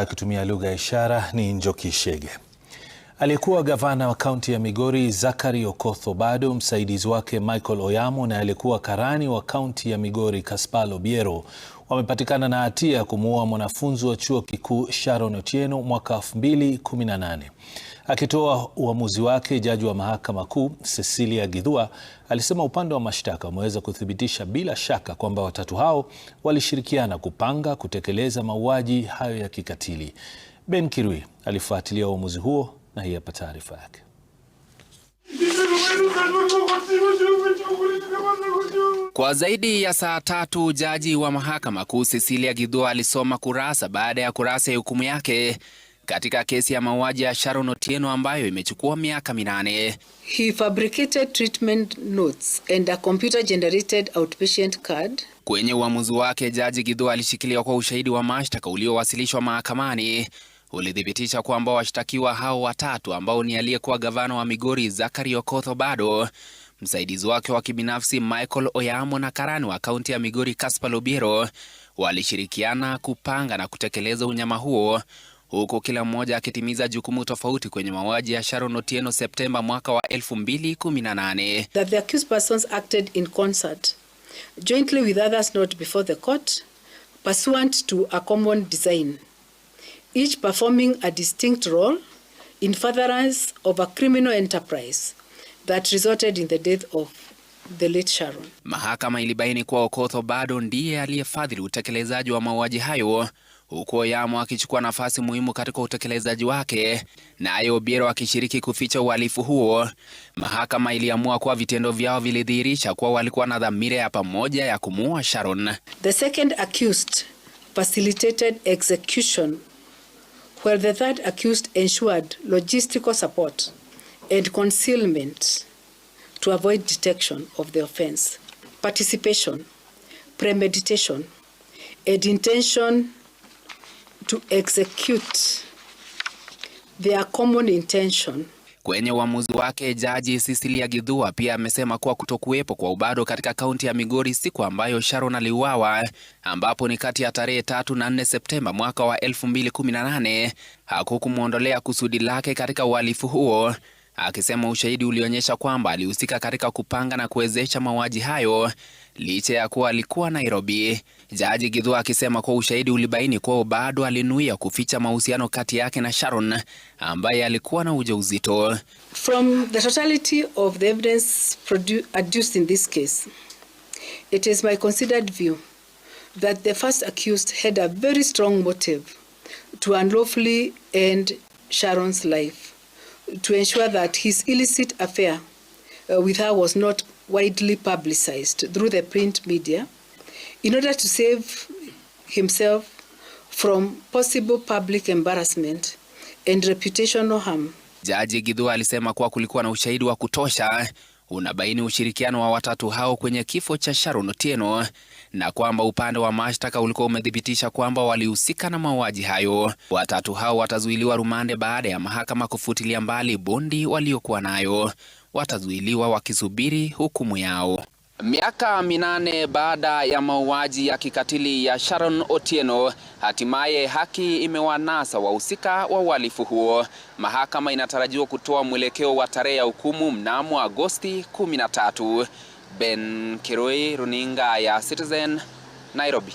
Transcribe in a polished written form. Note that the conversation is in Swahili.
Akitumia lugha ya ishara ni Njoki Shege. Aliyekuwa gavana wa kaunti ya Migori Zachary Okoth Obado, msaidizi wake Michael Oyamo na aliyekuwa karani wa kaunti ya Migori Caspal Obiero wamepatikana na hatia ya kumuua mwanafunzi wa chuo kikuu Sharon Otieno mwaka 2018. Akitoa uamuzi wake, jaji wa mahakama kuu Cecilia Githua alisema upande wa mashtaka umeweza kuthibitisha bila shaka kwamba watatu hao walishirikiana kupanga kutekeleza mauaji hayo ya kikatili. Ben Kirui alifuatilia uamuzi huo na hii hapa taarifa yake. Kwa zaidi ya saa tatu, jaji wa mahakama kuu Cecilia Githua alisoma kurasa baada ya kurasa ya hukumu yake katika kesi ya mauaji ya Sharon Otieno ambayo imechukua miaka 8. He fabricated treatment notes and a computer generated outpatient card. Kwenye uamuzi wake, jaji Githua alishikilia kwa ushahidi wa mashtaka uliowasilishwa mahakamani ulithibitisha kwamba washtakiwa hao watatu ambao ni aliyekuwa gavana wa Migori Zachary Okoth Obado, msaidizi wake wa kibinafsi Michael Oyamo na karani wa kaunti ya Migori Caspal Obiero walishirikiana kupanga na kutekeleza unyama huo, huku kila mmoja akitimiza jukumu tofauti kwenye mauaji ya Sharon Otieno Septemba mwaka wa 2018. That the accused persons acted in concert jointly with others not before the court pursuant to a common design, each performing a distinct role in furtherance of a criminal enterprise that resulted in the death of the late Sharon. Mahakama ilibaini kuwa Okoth Obado ndiye aliyefadhili utekelezaji wa mauaji hayo, huku Oyamo akichukua nafasi muhimu katika utekelezaji wake, naye Obiero akishiriki kuficha uhalifu huo. Mahakama iliamua kuwa vitendo vyao vilidhihirisha kuwa walikuwa na dhamira ya pamoja ya kumuua Sharon. The second accused facilitated execution while the third accused ensured logistical support and concealment to avoid detection of the offense. Participation, premeditation, and intention to execute their common intention. Kwenye uamuzi wake, Jaji Cecilia Githua pia amesema kuwa kutokuwepo kwa Obado katika kaunti ya Migori siku ambayo Sharon aliuawa, ambapo ni kati ya tarehe 3 na 4 Septemba mwaka wa 2018, hakukumwondolea kusudi lake katika uhalifu huo, akisema ushahidi ulionyesha kwamba alihusika katika kupanga na kuwezesha mauaji hayo licha ya kuwa alikuwa Nairobi. Jaji Githua akisema kuwa ushahidi ulibaini kuwa Obado alinuia kuficha mahusiano kati yake na Sharon ambaye alikuwa na ujauzito. From the totality of the evidence adduced in this case, it is my considered view that the first accused had a very strong motive to unlawfully end Sharon's life, to ensure that his illicit affair with her was not widely publicized through the print media, in order to save himself from possible public embarrassment and reputational harm. Jaji Githua alisema kuwa kulikuwa na ushahidi wa kutosha unabaini ushirikiano wa watatu hao kwenye kifo cha Sharon Otieno na kwamba upande wa mashtaka ulikuwa umethibitisha kwamba walihusika na mauaji hayo. Watatu hao watazuiliwa rumande baada ya mahakama kufutilia mbali bondi waliokuwa nayo. Watazuiliwa wakisubiri hukumu yao. Miaka 8 baada ya mauaji ya kikatili ya Sharon Otieno, hatimaye haki imewanasa wahusika wa uhalifu huo. Mahakama inatarajiwa kutoa mwelekeo wa tarehe ya hukumu mnamo Agosti 13. Ben Kirui, runinga ya Citizen, Nairobi.